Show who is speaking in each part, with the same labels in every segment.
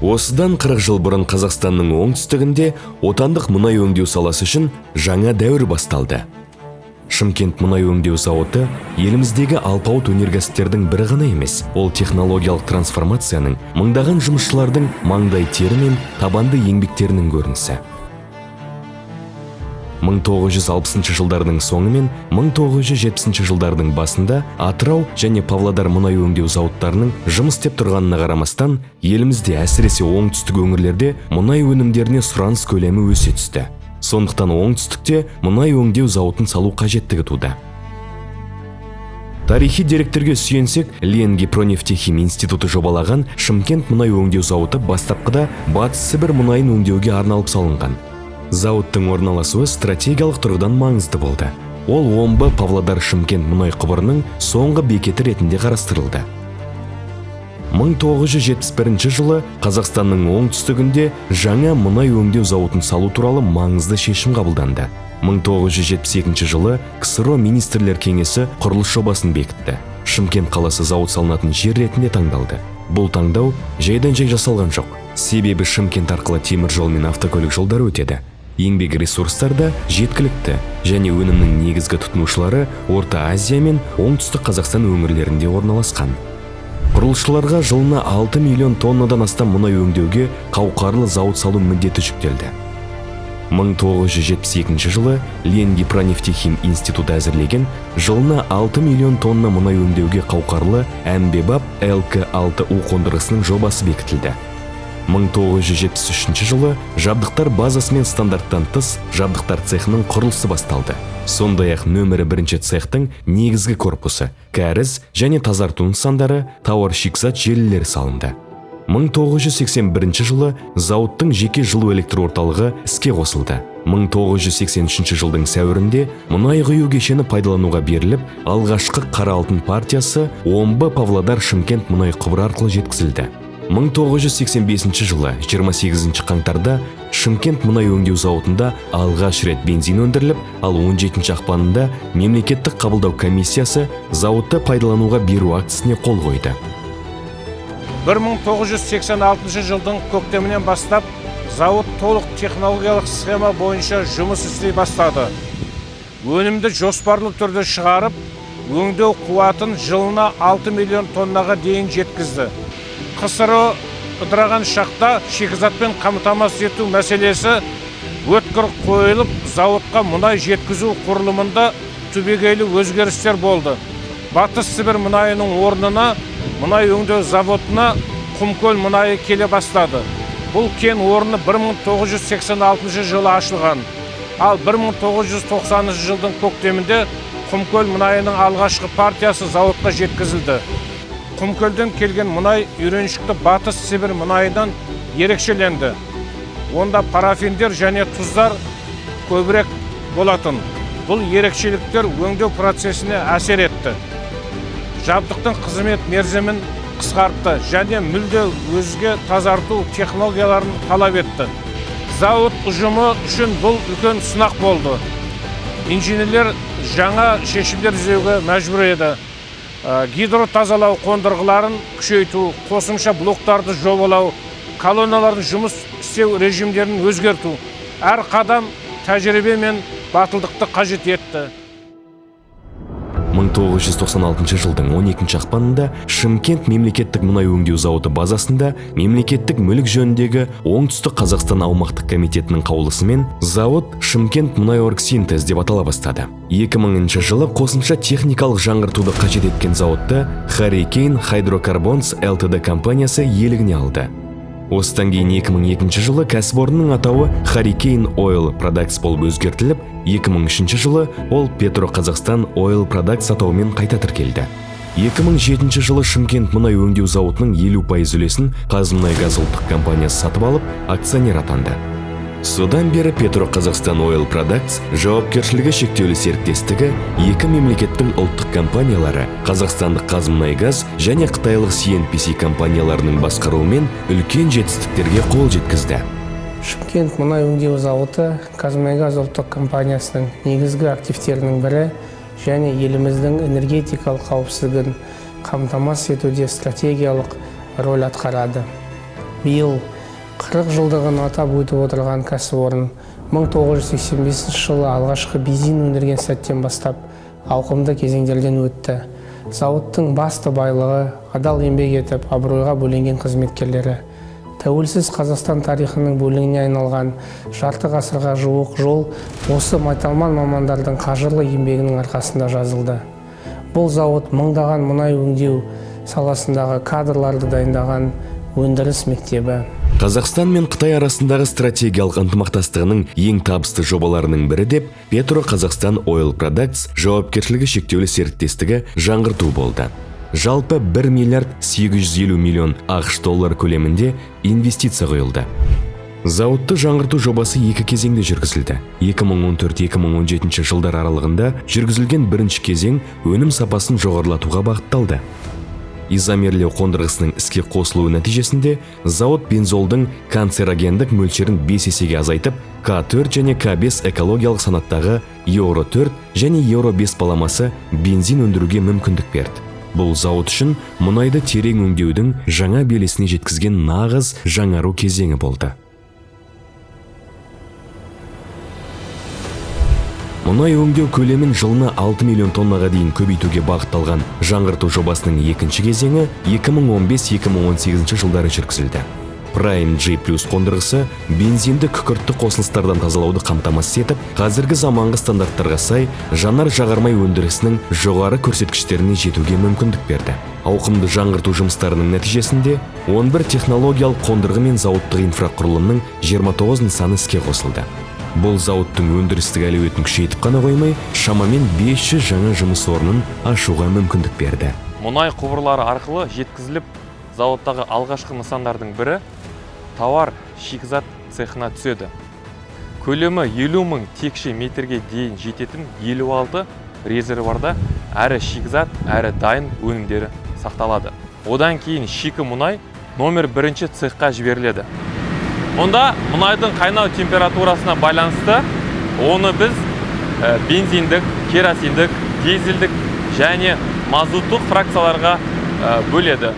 Speaker 1: Осыдан 40 жыл бұрын Қазақстанның оңтүстігінде отандық мұнай өңдеу саласы үшін жаңа дәуір басталды. Шымкент мұнай өңдеу зауыты еліміздегі алпауыт өнеркәсіптердің бірі ғана емес, ол технологиялық трансформацияның, мыңдаған жұмысшылардың маңдай тері мен табанды еңбектерінің көрінісі. 1960 жылдардың соңы мен 1970 жылдардың басында Атырау және Павлодар мұнай өңдеу зауыттарының жұмыс істеп тұрғанына қарамастан, елімізде, әсіресе оңтүстік өңірлерде мұнай өнімдеріне сұраныс көлемі өсе түсті. Сондықтан оңтүстікте мұнай өңдеу зауытын салу қажеттігі туды. Тарихи деректерге сүйенсек, Ленгипронефтехим институты жобалаған Шымкент мұнай өңдеу зауыты бастапқыда Батыс Сібір мұнайын өңдеуге арналып салынған. Зауыттың орналасуы стратегиялық тұрғыдан маңызды болды. Ол Омбы, Павлодар, Шымкент мұнай құбырының соңғы бекеті ретінде қарастырылды. 1971 жылы Қазақстанның оңтүстігінде жаңа мұнай өңдеу зауытын салу туралы маңызды шешім қабылданды. 1972 жылы КСРО Министрлер Кеңесі құрылыс жобасын бекітті. Шымкент қаласы зауыт салынатын жер ретінде таңдалды. Бұл таңдау жайдан жай жасалған жоқ. Себебі Шымкент арқылы темір жол мен автокөлік жолдары өтеді. Еңбек ресурстары да жеткілікті және өнімнің негізгі тұтынушылары Орта Азия мен Оңтүстік Қазақстан өңірлерінде орналасқан. Құрылысшыларға жылына 6 миллион тоннадан астам мұнай өңдеуге қауқарлы зауыт салу міндеті жүктелді. 1972 жылы Ленгипронефтехим институты әзірлеген жылына 6 миллион тонна мұнай өңдеуге қауқарлы әмбебап ЛК-6У қондырғысының жобасы бекітілді. 1973 жылы жабдықтар базасы мен стандарттан тыс жабдықтар цехының құрылысы басталды. Сондай-ақ нөмірі бірінші цехтың негізгі корпусы, кәріз және тазарту нысандары, тауар шикізат желілері салынды. 1981 жылы зауыттың жеке жылу электр орталығы іске қосылды. 1983 жылдың сәуірінде мұнай құю кешені пайдалануға беріліп, алғашқы қара алтын партиясы Омбы, Павлодар, Шымкент мұнай құбыры арқылы жеткізілді. 1985 жылы 28 қаңтарда Шымкент мұнай өңдеу зауытында алғаш рет бензин өндіріліп, ал 17 ақпанында мемлекеттік қабылдау комиссиясы зауытты пайдалануға беру актісіне қол қойды.
Speaker 2: 1986 жылдың көктемінен бастап зауыт толық технологиялық схема бойынша жұмыс істей бастады. Өнімді жоспарлы түрде шығарып, өңдеу қуатын жылына 6 миллион тоннаға дейін жеткізді. КСРО ыдыраған шақта шикізатпен қамтамасыз ету мәселесі өткір қойылып, зауытқа мұнай жеткізу құрылымында түбегейлі өзгерістер болды. Батыс Сібір мұнайының орнына мұнай өңдеу заводына Құмкөл мұнайы келе бастады. Бұл кен орны 1986 жылы ашылған. Ал 1990 жылдың көктемінде Құмкөл мұнайының алғашқы партиясы зауытқа жеткізілді. Құмкөлден келген мұнай үйреншікті Батыс Сібір мұнайынан ерекшеленді. Онда парафиндер және тұздар көбірек болатын. Бұл ерекшеліктер өңдеу процесіне әсер етті. Жабдықтың қызмет мерзімін қысқартты және мүлде өзге тазарту технологияларын талап етті. Зауыт ұжымы үшін бұл үлкен сынақ болды. Инженерлер жаңа шешімдер іздеуге мәжбүр еді. Гидротазалау қондырғыларын күшейту, қосымша блоктарды жобалау, колонналардың жұмыс істеу режимдерін өзгерту. Әр қадам тәжірибе мен батылдықты қажет етті.
Speaker 1: 1996 жылдың 12 ақпанында Шымкент мемлекеттік мұнай өңдеу зауыты базасында Мемлекеттік мүлік жөніндегі Оңтүстік Қазақстан аумақтық комитетінің қаулысымен зауыт Шымкент мұнайоргсинтез деп атала бастады. 2000 жылы қосымша техникалық жаңғыртуды қажет еткен зауытты Hurricane Hydrocarbons Ltd компаниясы иелігіне алды. Осыдан кейін 2002 жылы кәсіпорынның атауы Hurricane Oil Products болып өзгертіліп, 2003 жылы ол Petro Қазақстан Oil Products атауымен қайта тіркелді. 2007 жылы Шымкент мұнай өңдеу зауытының 50% үлесін «Қазмұнайгаз» ұлттық компаниясы сатып алып, акционер атанды. Содан бері Petro Қазақстан Oil Products жауапкершілігі шектеулі серіктестігі екі мемлекеттің ұлттық компаниялары, қазақстандық «Қазмұнайгаз» және қытайлық CNPC компанияларының басқаруымен үлкен жетістіктерге қол жеткізді.
Speaker 3: Шымкент мұнай өңдеу зауыты «Қазмұнайгаз» ұлттық компаниясының негізгі активтерінің бірі және еліміздің энергетикалық қауіпсіздігін қамтамасыз етуде стратегиялық роль атқарады. Биыл 40 жылдығын атап өтіп отырған кәсіпорын 1985 жылы алғашқы бензин өндірген сәттен бастап ауқымды кезеңдерден өтті. Зауыттың басты байлығы – адал еңбек етіп, абыройға бөленген қызметкерлері. Тәуелсіз Қазақстан тарихының бөлігіне айналған жарты ғасырға жуық жол осы майталман мамандардың қажырлы еңбегінің арқасында жазылды. Бұл зауыт мыңдаған мұнай өңдеу саласындағы кадрларды дайындаған өндіріс мектебі.
Speaker 1: Қазақстан мен Қытай арасындағы стратегиялық ынтымақтастығының ең табысты жобаларының бірі деп Петро Қазақстан Oil Products жауапкершілігі шектеулі серіктестігі жаңғырту болды. Жалпы 1 миллиард 850 миллион АҚШ доллары көлемінде инвестиция құйылды. Зауытты жаңғырту жобасы екі кезеңде жүргізілді. 2014-2017 жылдар аралығында жүргізілген бірінші кезең өнім сапасын жоғарылатуға бағытталды. Изомерлеу қондырғысының іске қосылуы нәтижесінде зауыт бензолдың канцерогендік мөлшерін 5 есеге азайтып, К4 және К5 экологиялық санаттағы Еуро 4 және Еуро 5 баламасы бензин өндіруге мүмкіндік берді. Бұл зауыт үшін мұнайды терең өңдеудің жаңа белесіне жеткізген нағыз жаңару кезеңі болды. Мұнай өңдеу көлемін жылына 6 миллион тоннаға дейін көбейтуге бағытталған жаңғырту жобасының екінші кезеңі 2015-2018 жылдары жүргізілді. Prime G Plus қондырғысы бензинді күкіртті қосылыстардан тазалауды қамтамасыз етіп, қазіргі заманғы стандарттарға сай жанар жағармай өндірісінің жоғары көрсеткіштеріне жетуге мүмкіндік берді. Ауқымды жаңғырту жұмыстарының нәтижесінде 11 технологиялық қондырғы мен зауыттық инфрақұрылымның 29 нысаны іске қосылды. Бұл зауыттың өндірістік әлеуетін күшейтіп қана қоймай, шамамен 500 жаңа жұмыс орнын ашуға мүмкіндік берді.
Speaker 4: Мұнай құбырлары арқылы жеткізіліп, зауыттағы алғашқы нысандардың бірі тауар шикізат цехына түседі. Көлемі 50 мың текше метрге дейін жететін 56 резервуарда әрі шикізат, әрі дайын өнімдері сақталады. Одан кейін шикі мұнай номер бірінші цехқа жіберіледі. Мұнда мұнайдың қайнау температурасына байланысты оны біз бензиндік, керосиндік, дизельдік және мазуттық фракцияларға бөледі.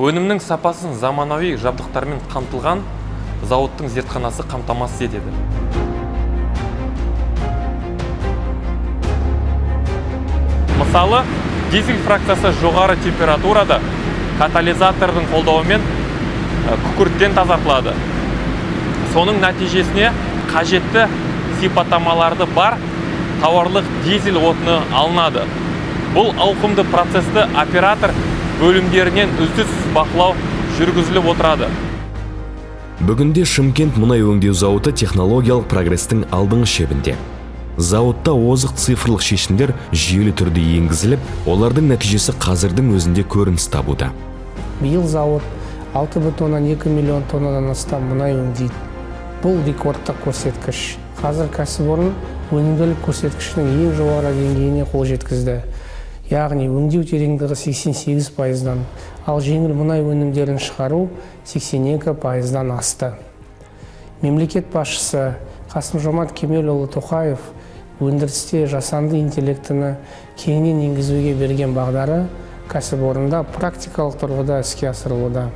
Speaker 4: Өнімнің сапасын заманауи жабдықтармен қамтылған зауыттың зертханасы қамтамасыз етеді. Мысалы, дизель фракциясы жоғары температурада катализатордың қолдауымен күкірттен тазартылады. Соның нәтижесіне қажетті сипаттамаларды бар тауарлық дизель отыны алынады. Бұл ауқымды процесті оператор бөлімдерінен үздіксіз бақылау жүргізіліп отырады.
Speaker 1: Бүгінде Шымкент мұнай өңдеу зауыты технологиялық прогрестің алдыңғы шебінде. Зауытта озық цифрлық шешімдер жүйелі түрде енгізіліп, олардың нәтижесі қазірдің өзінде көрініс табуда.
Speaker 3: Биыл зауыт 6,2 миллион тоннадан астам мұнай өңдейді. Бұл рекордтық көрсеткіш. Қазір кәсіпорын өнімділік көрсеткішінің ең жоғары деңгейіне қол жеткізді. Яғни өңдеу тереңдігі 88%-дан, ал жеңіл мұнай өнімдерін шығару 82%-дан асты. Мемлекет басшысы Қасым-Жомарт Кемелұлы Тоқаев өндірісте жасанды интеллектіні кеңінен енгізуге берген бағдары кәсіпорында практикалық тұрғыда іске асырылуда.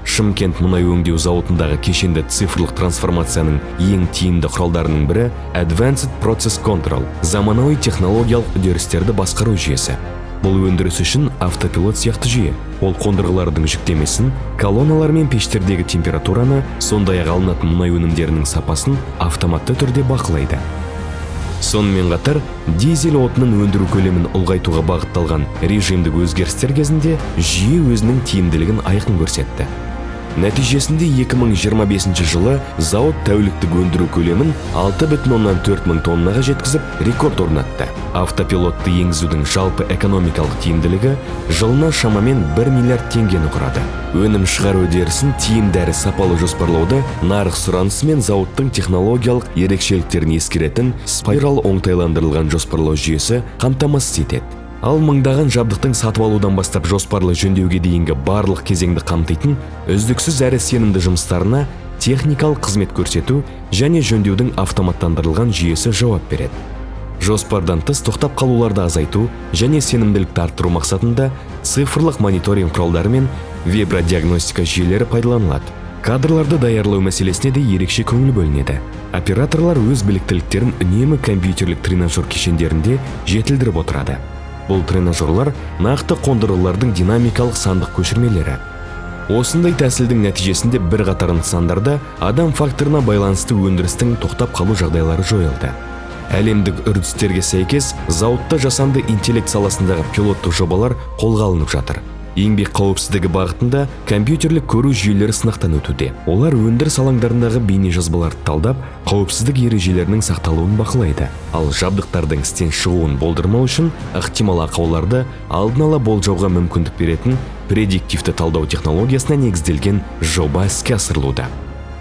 Speaker 1: Шымкент мұнай өңдеу зауытындағы кешенді цифрлық трансформацияның ең тиімді құралдарының бірі Advanced Process Control заманауи технологиялық үдерістерді басқару жүйесі. Бұл өндіріс үшін автопилот сияқты жүйе. Ол қондырғылардың жүктемесін, колонналар мен пештердегі температураны, сондай-ақ алынатын мұнай өнімдерінің сапасын автоматты түрде бақылайды. Сонымен қатар, дизель отынын өндіру көлемін ұлғайтуға бағытталған режимдік өзгерістер кезінде жүйе өзінің тиімділігін айқын көрсетті. Нәтижесінде 2025 жылы зауыт тәуліктік өндіру көлемін 6,4 мың тоннаға жеткізіп, рекорд орнатты. Автопилотты енгізудің жалпы экономикалық тиімділігі жылына шамамен 1 миллиард теңгені құрады. Өнім шығару үдерісін тиімді әрі сапалы жоспарлауды нарық сұранысы мен зауыттың технологиялық ерекшеліктерін ескеретін спираль оңтайландырылған жоспарлау жүйесі қамтамасыз етеді. Ал мыңдаған жабдықтың сатып алудан бастап жоспарлы жөндеуге дейінгі барлық кезеңді қамтитын үздіксіз әрі сенімді жұмыстарына техникалық қызмет көрсету және жөндеудің автоматтандырылған жүйесі жауап береді. Жоспардан тыс тоқтап қалуларды азайту және сенімділікті арттыру мақсатында цифрлық мониторинг құралдары мен вибродиагностика жүйелері пайдаланылады. Кадрларды даярлау мәселесіне де ерекше көңіл бөлінеді. Операторлар өз біліктіліктерін үнемі компьютерлік тренажер кешендерінде жетілдіріп отырады. Бұл тренажерлар – нақты қондырғылардың динамикалық сандық көшірмелері. Осындай тәсілдің нәтижесінде бірқатар нысандарда адам факторына байланысты өндірістің тоқтап қалу жағдайлары жойылды. Әлемдік үрдістерге сәйкес зауытта жасанды интеллект саласындағы пилоттық жобалар қолға алынып жатыр. Еңбек қауіпсіздігі бағытында компьютерлік көру жүйелері сынақтан өтуде. Олар өндіріс алаңдарындағы бейнежазбаларды талдап, қауіпсіздік ережелерінің сақталуын бақылайды. Ал жабдықтардың істен шығуын болдырмау үшін ықтимал ақауларды алдын ала болжауға мүмкіндік беретін предиктивті талдау технологиясына негізделген жоба іске асырылуда.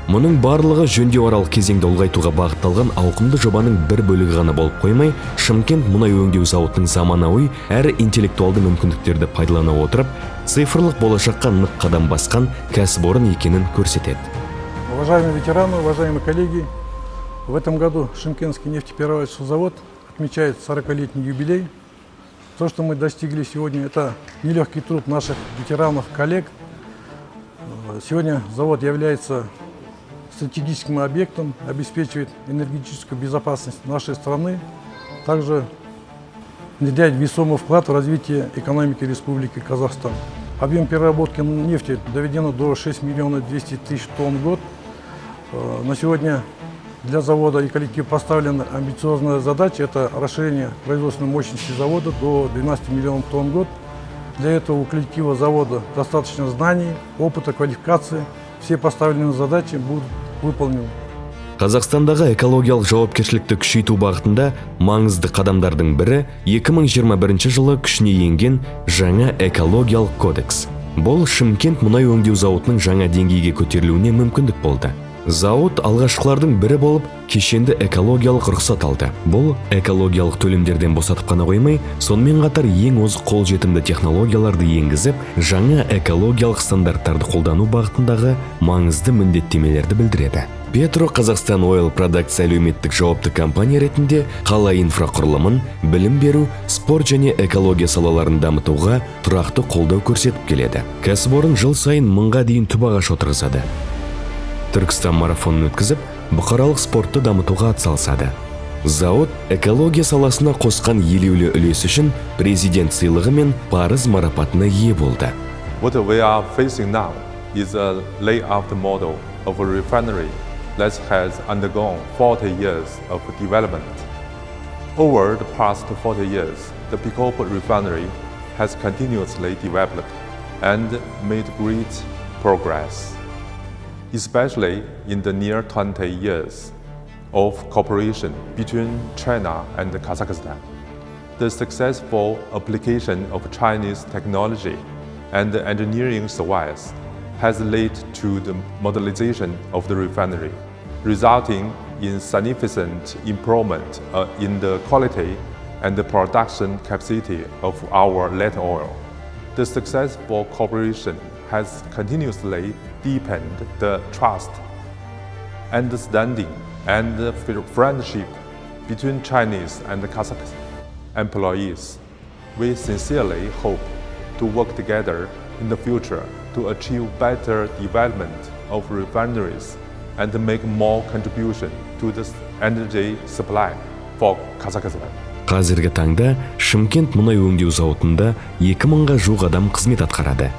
Speaker 1: Мұның барлығы жөндеу аралық кезеңді ұлғайтуға бағытталған ауқымды жобаның бір бөлігі ғана болып қоймай, Шымкент мұнай өңдеу зауытының заманауи әрі интеллектуалды мүмкіндіктерді пайдалана отырып, цифрлық болашаққа нық қадам басқан кәсіпорын екенін көрсетеді.
Speaker 5: Уважаемые ветераны, уважаемые коллеги, в этом году Шымкентский нефтеперерабатывающий завод отмечает 40-летний юбилей. То, что мы достигли сегодня, это нелегкий труд наших ветеранов, коллег. Сегодня завод является стратегическим объектом, обеспечивает энергетическую безопасность нашей страны, также внедряет весомый вклад в развитие экономики Республики Казахстан. Объем переработки нефти доведено до 6 миллионов 200 тысяч тонн в год. На сегодня для завода и коллектива поставлена амбициозная задача – это расширение производственной мощности завода до 12 миллионов тонн в год. Для этого у коллектива завода достаточно знаний, опыта, квалификации. Все поставленные задачи будут выполнены.
Speaker 1: Қазақстандағы экологиялық жауапкершілікті күшейту бағытында маңызды қадамдардың бірі – 2021 жылы күшіне енген жаңа экологиялық кодекс. Бұл Шымкент мұнай өңдеу зауытының жаңа деңгейге көтерілуіне мүмкіндік болды. Зауыт алғашқылардың бірі болып кешенді экологиялық рұқсат алды. Бұл экологиялық төлемдерден босатып қана қоймай, сонымен қатар ең озық қолжетімді технологияларды енгізіп, жаңа экологиялық стандарттарды қолдану бағытындағы маңызды міндеттемелерді білдіреді. Петро Қазақстан Ойл Продактс әлеуметтік жауапты компания ретінде қала инфрақұрылымын, білім беру, спорт және экология салаларын дамытуға тұрақты қолдау көрсетіп келеді. Кәсіпорын жыл сайын 1000-ға дейін түп ағаш отырғызады, Түркістан марафонын өткізіп, бұқаралық спортты дамытуға атсалысады. Зауыт экология саласына қосқан елеулі үлесі үшін президент сыйлығы мен парыз марапатына ие болды.
Speaker 6: What we are facing now is a layout model of a refinery that has undergone 40 years of development. Over the past 40 years, the PECOP refinery has continuously developed and made great progress, especially in the near 20 years of cooperation between China and Kazakhstan. The successful application of Chinese technology and engineering service has led to the modernization of the refinery, resulting in significant improvement in the quality and the production capacity of our light oil. The successful cooperation has continuously deepened the trust, understanding, and friendship between Chinese and Kazakh employees. We sincerely hope to work together in the future to achieve better development of refineries and make more contribution to the energy supply for Kazakhstan.
Speaker 1: Қазіргі таңда Шымкент мұнай өңдеу зауытында 2000-ға жуық адам қызмет атқарады.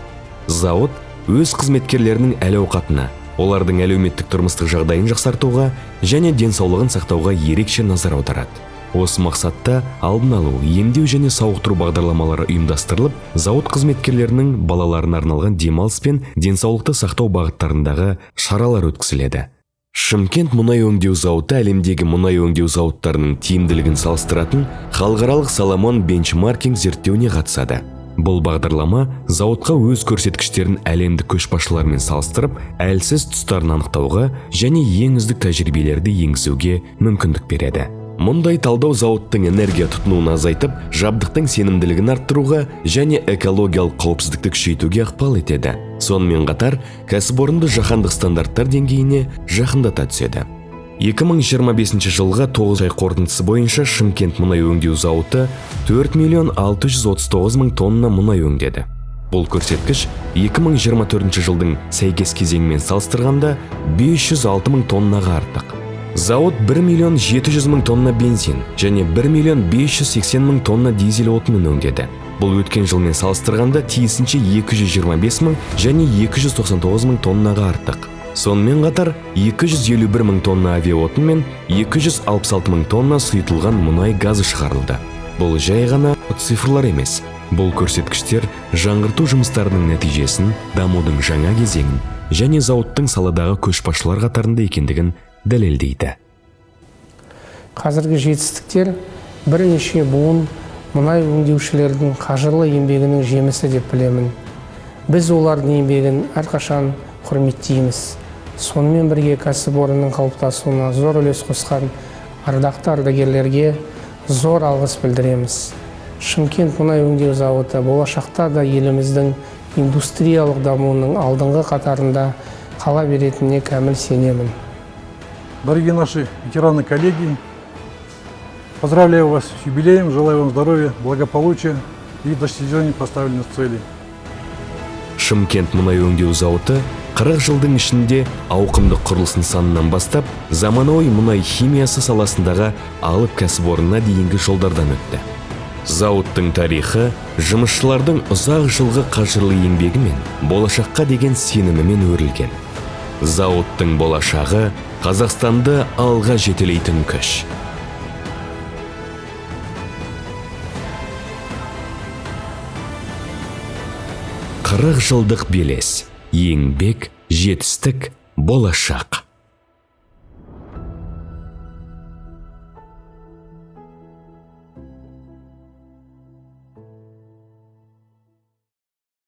Speaker 1: Зауыт өз қызметкерлерінің әл-ауқатына, олардың әлеуметтік тұрмыстық жағдайын жақсартуға және денсаулығын сақтауға ерекше назар аударады. Осы мақсатта алдын алу, емдеу және сауықтыру бағдарламалары ұйымдастырылып, зауыт қызметкерлерінің балаларына арналған демалыс пен денсаулықты сақтау бағыттарындағы шаралар өткізіледі. Шымкент мұнай өңдеу зауыты әлемдегі мұнай өңдеу зауыттарының тиімділігін салыстыратын халықаралық Соломон бенчмаркинг зерттеуіне қатысады. Бұл бағдарлама зауытқа өз көрсеткіштерін әлемдік көшбасшылармен салыстырып, әлсіз тұстарын анықтауға және ең үздік тәжірибелерді енгізуге мүмкіндік береді. Мұндай талдау зауыттың энергия тұтынуын азайтып, жабдықтың сенімділігін арттыруға және экологиялық қауіпсіздікті күшейтуге ықпал етеді. Сонымен қатар кәсіпорынды жаһандық стандарттар деңгейіне жақындата түседі. 2025 жылғы 9 ай қорытындысы бойынша Шымкент мұнай өңдеу зауыты 4 миллион 639 мың тонна мұнай өңдеді. Бұл көрсеткіш 2024 жылдың сәйкес кезеңімен салыстырғанда 506 мың тоннаға артық. Зауыт 1 миллион 700 мың тонна бензин және 1 миллион 580 мың тонна дизель отынын өңдеді. Бұл өткен жылмен салыстырғанда тиісінше 225 мың және 299 мың тоннаға артық. Сонымен қатар 251 мың тонна авиаотын мен 266 мың тонна сұйытылған мұнай газы шығарылды. Бұл жай ғана цифрлар емес. Бұл көрсеткіштер жаңғырту жұмыстарының нәтижесін, дамудың жаңа кезеңін және зауыттың саладағы көшбасшылар қатарында екендігін дәлелдейді.
Speaker 3: Қазіргі жетістіктер бірнеше буын мұнай өңдеушілердің қажырлы еңбегінің жемісі деп білемін. Біз олардың еңбегін әрқашан құрметтейміз. Сонымен бірге кәсіпорынның қалыптасуына зор үлес қосқан ардақты ардагерлерге зор алғыс білдіреміз. Шымкент мұнай өңдеу зауыты болашақта да еліміздің индустриялық дамуының алдыңғы қатарында қала беретініне кәміл сенемін.
Speaker 5: Дорогие наши ветераны, коллеги, поздравляю вас с юбилеем, желаю вам здоровья, благополучия и достижения поставленных целей.
Speaker 1: Шымкент мұнай өңдеу зауыты 40 жылдың ішінде ауқымды құрылыс нысанынан бастап заманауи мұнай химиясы саласындағы алып кәсіпорнына дейінгі жолдардан өтті. Зауыттың тарихы жұмысшылардың ұзақ жылғы қажырлы еңбегі мен болашаққа деген сенімімен өрілген. Зауыттың болашағы Қазақстанды алға жетелейтін күш. 40 жылдық белес, еңбек, жетістік, болашақ.